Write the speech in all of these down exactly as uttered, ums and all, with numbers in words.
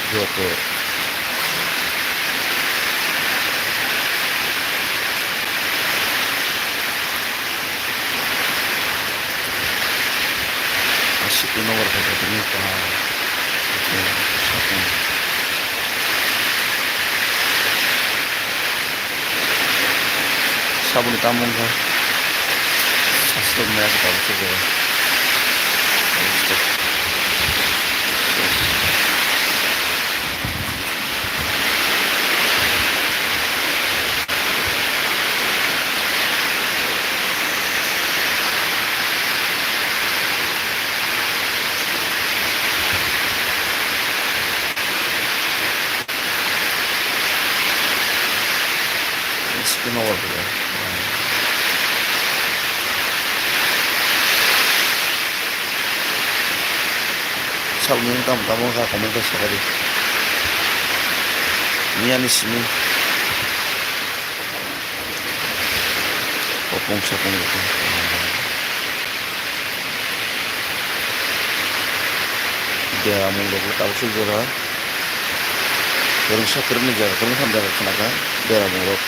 Joto. Aswk khe nokbar khe tongmani kaham. Saboni tamo wngkha. Saswk maya khe tabuk sujak. Skin over. Saboni wngkha tamo tamo wngkha comment khe sakadi. Miyani simi. Kopong sopong rwkhe. Beramung rok tabuk suk jora. Kwrwngsa kwrwngni jaga, kwrwngtham jaga khwnakha beramung rok.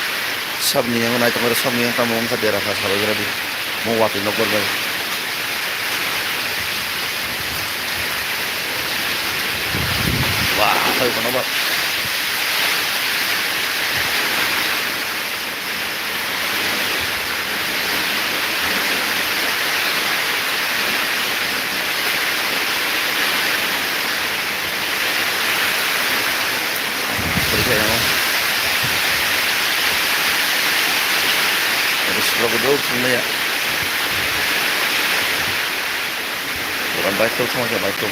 Sabni yang naitongmani sabni yang tamo wngkha bera kha sabai gra di. Mo watwi nok bai. Wah, hai kono ba. Pori kaya mo. Pori sura ko do, sura ya. Orang baik tu sama aja, baik tu.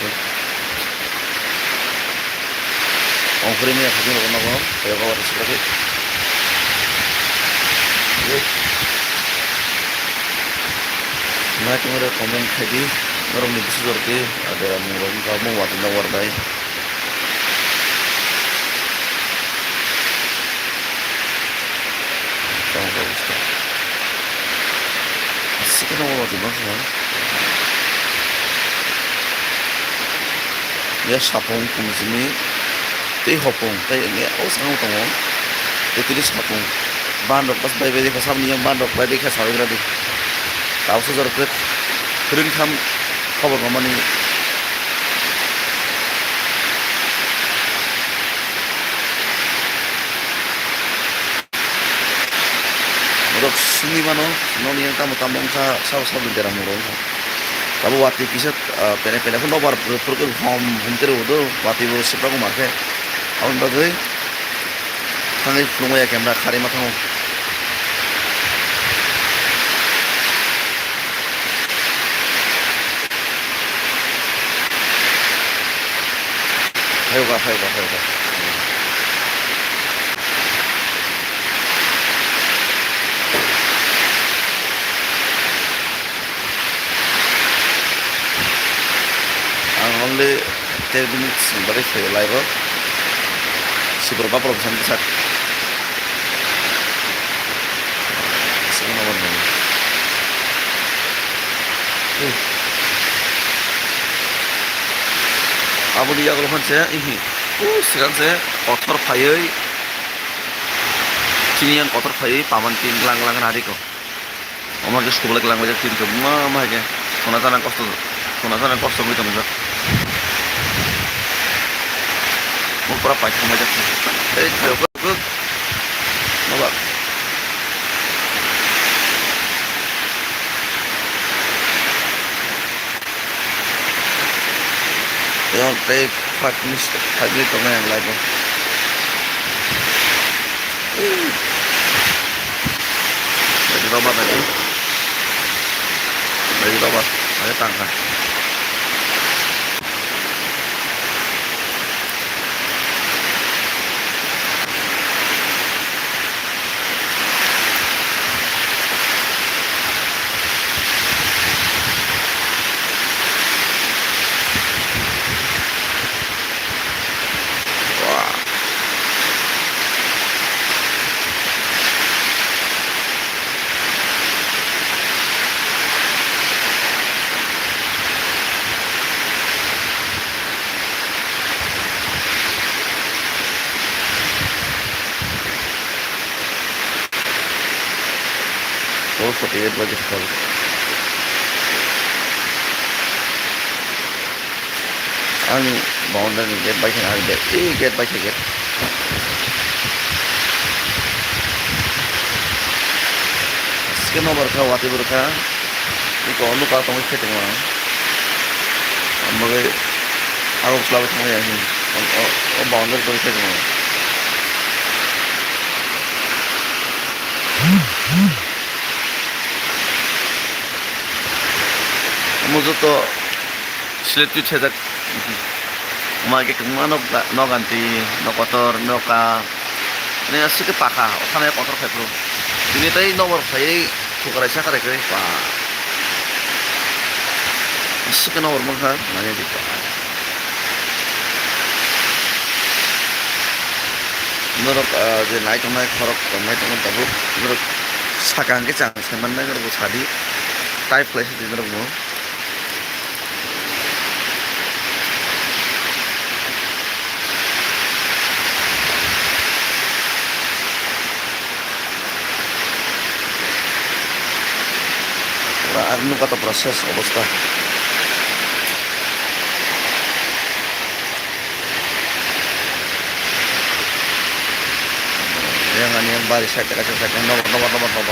Ongkri mia khajin rok nogo, kaya kaya rok sibadi. Nai tongre comment khaidi, norok ni bisi jorti, ada mung rok wngkha, mung watwi nok wardai. Tamo khe busta. Sikhe tamo watwi nok wngkha. Ya sapung pung simi tei hopung tei ya o sakang tongo tei tini sapung ban rok bas bai bai kha sabni yang ban rok bai bai kha sabai gra di. Tausa jor khe kwrwng tham khobor mamani. Rok simi mano, noni yang tamo tamo wngkha, sabo sabo ni dera mung rok wngkha. Tabo watwi kisa, ah, pene pene phano nobar phuru phuru khe hom hom khe rw do, watwi bo sipra wngma khe. Aboni bagwi thangwi phunukma ya camera kharwi ma thango. Phaio ba, phaio ba, phaio ba. Ang only ten minutes ni bagwi phaio live o. Sibor baphro bwsani bwsak. Sini nomor nini. Aboni yagulo phone se, ihi. O, sigang se, kotor phaiwi. Chini yang kotor phaiwi, paman tin lang lang rari ko. Omo khe suglai langbaijak tin khe ma ma hai khe khuna jana kosto, khuna jana kosto wngwi tongjak. Mo pura paithak maijak. Ei, khayok, khayok. Maba. Yang tei five minutes, five minutes tongnai ang live o. Lagi roba tadi. Lagi roba. Saya tangka. Four forty eight by four. Ang boundary ni gate bai khana, ang gate, eh, gate bai khe gate. Sike no barkha, wati barkha. Iko nuka tongwi khe tongma. Ambagai aro selawi thangma ya hin. O, o, o boundary tongwi khe tongma. Omo joto select twi thajak. Omo hai khe kwbangma nok, nok anti, nok kotor, noka. Ani aswk khe pakha, o thani kotor khai phuru. Tini tei nokbar khaiwi thukarai sakha rai khe pa. Aswk khe nokbar mankha, nani di pa. Norok, ah, je nai tongnai khorok tongnai tongmani tabuk, norok sakang khe chang sai mannai norok bo sadi. Type khlai sidi norok bo. Pura ang nukha to pura ses obostha. Yang ani yang bari side kaisa side nobar nobar nobar nobar.